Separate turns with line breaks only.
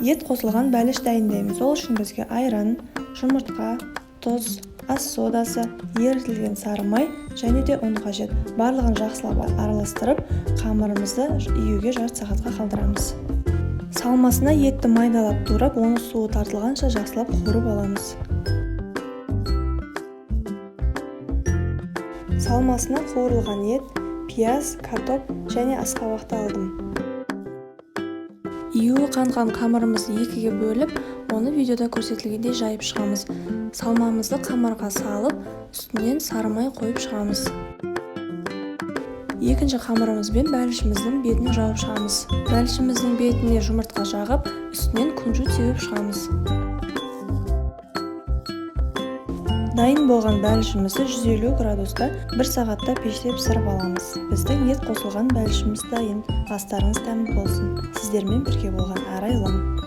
Ет қосылған бәліш дайындаймыз. Ол үшін бізге айран, жұмыртқа, тұз, ас содасы, ерітілген сары май және де ұн қажет. Барлығын жақсылап араластырып, қамырымызды июге жарты сағатқа қалдырамыз. Салмасына етті майдалап турап, оны суы тартылғанша жақсылап қуырып аламыз. Салмасына қуырылған ет, пияз, картоп және асқабақты алдым. Июі қанған қамырымызды екіге бөліп, оны видеода көрсетілгендей жайып шығамыз. Салмамызды қамырға салып, үстінен сары май қойып шығамыз. Екінші қамырымызбен бәлішіміздің бетін жауып шығамыз. Бәлішіміздің бетіне жұмыртқа жағып, үстінен күнжіт сеуіп шығамыз. Дайын болған бәлішімізді 150 градуста 1 сағатта пеште пісіріп аламыз. Біздің ет қосылған бәлішіміз дайын. Астарыңыз дәмді болсын. Сіздермен бірге болған Арайлым.